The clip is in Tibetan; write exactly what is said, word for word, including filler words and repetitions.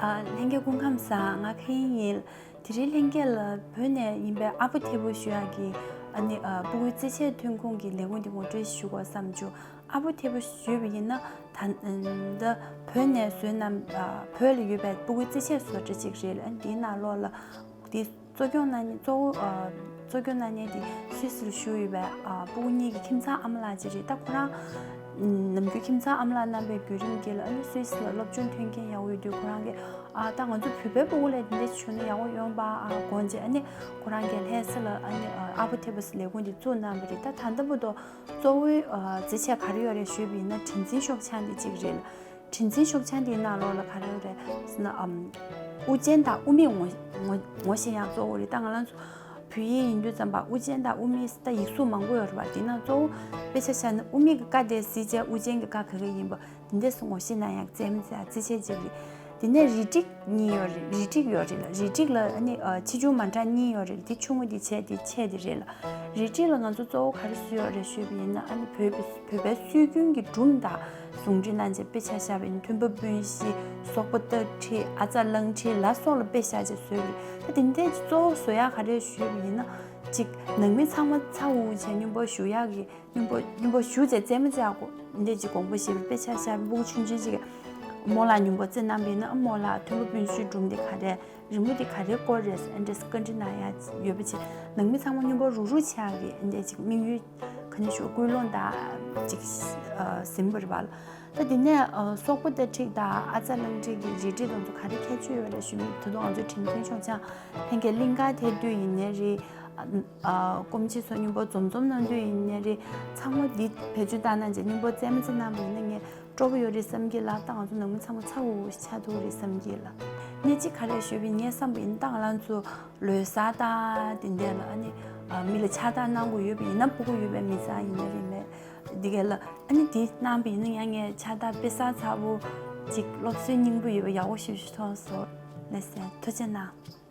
ལྷན་རྒྱས་སྐུ་ཁམས་བཟང་། ང་ཁ་ཡིན་ཡིན། དེ་རིང་ལྷན་རྒྱས་ལ་བོད་ནས་ཡིན་པའི་ཨ་ཕོ་ཐེ་བུ་ཞུ་ཡག་གི་ཨ་ནི་ཨ་སྤུ་གུའི་རྩེད་ཆས་ཐོན་ཁུངས་ཀྱི་ལས་ཁུངས་དེ་ངོ་སྤྲོད་ཞུ་དགོས་བསམ་བྱུང་། ཨ་ཕོ་ཐེ་བུ་ཞུས་པ་ཡིན་ན་ད་ད་བོད་ནས་བཟོས་རྣམས་ཨ་བོད་ལ་ཡོད་པའི་སྤུ་གུའི་རྩེད་ཆས་བཟོ་གྲྭ་ཅིག་རེད། ཨ་ནི་དེའི་ནང་ལོགས་ལ་དེ་གཙོ་སྐྱོང་གནང་མཁན་གཙོ་བོ་ཨ་གཙོ་སྐྱོང་གནང་མཁན་དེ་སུད་སིར་བཞུགས་ཡོད་པའི་ཨ་སྤུ་གུ་གཉིས་ཀྱི་ཁྱིམ་ཚང་ཨ་མ་ལགས་ཅིག་རེད། ད་ཁོ་རང་ནམ་རྒྱུན་ཁྱིམ་ཚང་ཨ་མ་ལགས་རྣམ་པའི་བརྒྱུད་རིམ་དེ་ལ་ཨ་ནི་སུད་སི་ལ་སློབ་སྦྱོང་ཐོན་མཁན་ཡག་པོ་ཡོད་དུས་ཁོ་རང་གིས་ཨ་ད་ང་ཚོ་བོད་པའི་སྤུ་གུ་ལ་དེ་འདྲ་བྱུང་ན་ཡག་པོ་ཡོང་པ་ཨ་དགོངས་བྱས། ཨ་ནི་ཁོ་རང་གིས་ལྷ་ས་ལ་ཨ་ནི་ཨ་ཨ་ཕོ་ཐེ་བུ་ལས་ཁུངས་དེ་བཙུགས་གནང་བ་རེད། ད་ད་ལྟ་བར་དུ་གཙོ་བོའི་ཨ་རྩེད་ཆས་ག་རེ་ཡོད་རེད་ཞུས་པ་ཡིན་ན་དྲན་འཛིན་ཤོག་བྱང་དེ་གཅིག་རེད། དྲན་འཛིན་ཤོག་བྱང་དེའི་ནང་ལོགས་ལ་ག་རེ་ཡོད་རེད་ཟེར་ན་ཨམ་དབུ་ཅན་དང་དབུ་མེད་ངོ་ངོ་ངོ་ཤེས་ཡག་གཙོ་བོ་རེད། ད་ང་རང་ཚོ་བོད་ཡིག་ཡིན་དུས་ཙམ་པ་དབུ་ཅན་དང་དབུ་མེད་ད་ཡིག་གཟུགས་མང་པོ་ཡོད་རེད་པ། དེ་ནང་གཙོ་བོ་དཔེ་ཆ་བཞག་ན་དབུ་མེད་ཀྱི་ཀ་དེ་གཟིགས་བྱས་དབུ་ཅན་གྱི་ཀ་ག་ག་ཡིན་པ་དེ་འདྲས་སུ་ངོ་ཤེས་ན་ཡག་རྩེད་མོ་རྩེ་ཡག་རྩེད་ཆས་ཅིག་རེད། དེ་ནས་རི་ཊིག་གཉིས་ཡོད་རེད། རི་ཊིག་ཡོད་རེད་ལ། རི་ཊིག་ལ་ཨ་ནི་ཨ་ཆེ་ཆུང་མ་འདྲ་གཉིས་ཡོད་རེད། དེ་ཆུང་ངུ་དེ་བྱས་དེ་ཆེ་དེ་རེད་ལ། རི་ཊིག་ལ་ང་ཚོ་གཙོ་བོ་ག་རེ་བཟོས་ཡོད་རེད་ཞུས་པ་ཡིན་ན་ཨ་ནི་བོད་པའི་བོད་པའི་སྲོལ་རྒྱུན་གྱི་སྒྲུང་དང་ཟུང་འབྲེལ་གནང་བྱས་དཔེ་ཆ་བཞག་པ་ཡིན་ན་མཐུན་པ་སྤུན་བཞི། སོག་པོ་སྟག་ཁྲིད། ཨ་ཙ་གླང་ཁྲིད་ལ་སོགས་ལ་དཔེ་བཞག་བྱས་བཟོས་པ་རེད། ད་དེ་འདྲའི་གཙོ་བོ་བཟོ་ཡག་ག་རེ་ཞུས་པ་ཡིན་ན་ཅིག་ནང་མི་ཚང་མ་ཚ་འུར་འུར་བྱས་སྙོམས་པོ་བཞུགས་ཡག་གི་སྙོམས་པོ་སྙོམས་པོ་བཞུགས་བྱས་རྩེད་མོ་རྩེ་ཡག་གོ་འདྲ་ཅིག་དགོངས་པ་བཞེས་པའི་དཔེ་ཆ་བཞག་སྤུ་གུ་ཆུང་ཆུང་ཅིག་གིས་རྨོ་ལགས་སྙོམས་པོ་རྩེ་གནང་བ་ཡིན་ན་ཨ་རྨོ་ལགས་མཐུན་པ་སྤུན་བཞིའི་སྒྲུང་འདི་ག་རེ་རི་མོ་འདི་ག་རེའི་སྐོར་རེད་ཟེར་ཨ་འདྲས་བཀའ་འདྲི་གནང་ཡག་ཡོད་པ་བྱས་ནང་མི་ཚང་མ་སྙོམས་པོ་རུག་རུག་བྱེད་ཡག་གི་ཨ་འདྲས་ཅིག་དམིགས་ཡུལ་ག་ནས་ཞུ་ཀུན་སློང་དང་ཅིག་ཟིན་པ་རེད་པ། ད་དེ་ནས་སོག་པོ་སྟག་ཁྲིད་དང་ཨ་ཙ་གླང་ཁྲིད་ཀྱི་རི་ཊིག་དེ་ཚོ་ག་རེ་ཁྱད་ཆོས་ཡོད་རེད་ཞུ་མི་ད་དུང་ང་ཚོ་དྲན་འཛིན་ཤོག་བྱང་ལྷན་རྒྱས་གླིང་ག་ཐེ་དུས་ཡིན་ནའི་རེད། ཨ་སྐོམ་ཆེ་ཚོ་སྙོམས་པོ་འཛོམས་འཛོམས་གནང་དུས་ཡིན་ནའི་རེད། ཚང་མ་འདི་བེད་སྤྱོད་བཏང་གནང་བྱས་སྙོམས་པོ་རྩེད་མོ་རྩེ་གནང་བ་ཡིན་ན་ངས་སྤྲོ་པོ་ཡོད་རེད་བསམ་གྱི་ལ། ད་ང་ཚོ་ནང་མི་ཚང་མ་ཚ་འུར་འུར་ཆགས་འདུག་རེད་བསམ་གྱི་ལ། ནས་གཅིག་ག་རེ་ཞུས་པ་ཡིན་ངས་བསམ་པ་ཡིན་ད་ང་རང་ཚོ་ལོ་གསར་དང་དེ་འདྲས་ལ་ཨ་ནི་ཨ་མི་ལ་ཕྱག་རྟགས་གནང་དགོས་ཡོད་པ་ཡིན་ན་སྤུ་གུ་ཡོད་པའི་མི་ཚང་ཡིན་ན་རེད་མེད་འདི་གས་ལ་ཨ་ནི་དེ་གནང་བ་ཡིན་ན་ཡང་ངས་ཕྱག་རྟགས་དཔེ་བཟང་ཚ་པོ་ཅིག་སློབ་གསོའི་སྙིང་པོ་ཡོད་པ་ཡག་པོ་ཞེ་པོ་ཞིག་མཐོང་སོང་། ལགས་སོ་ཐུགས་རྗེ་གནང་།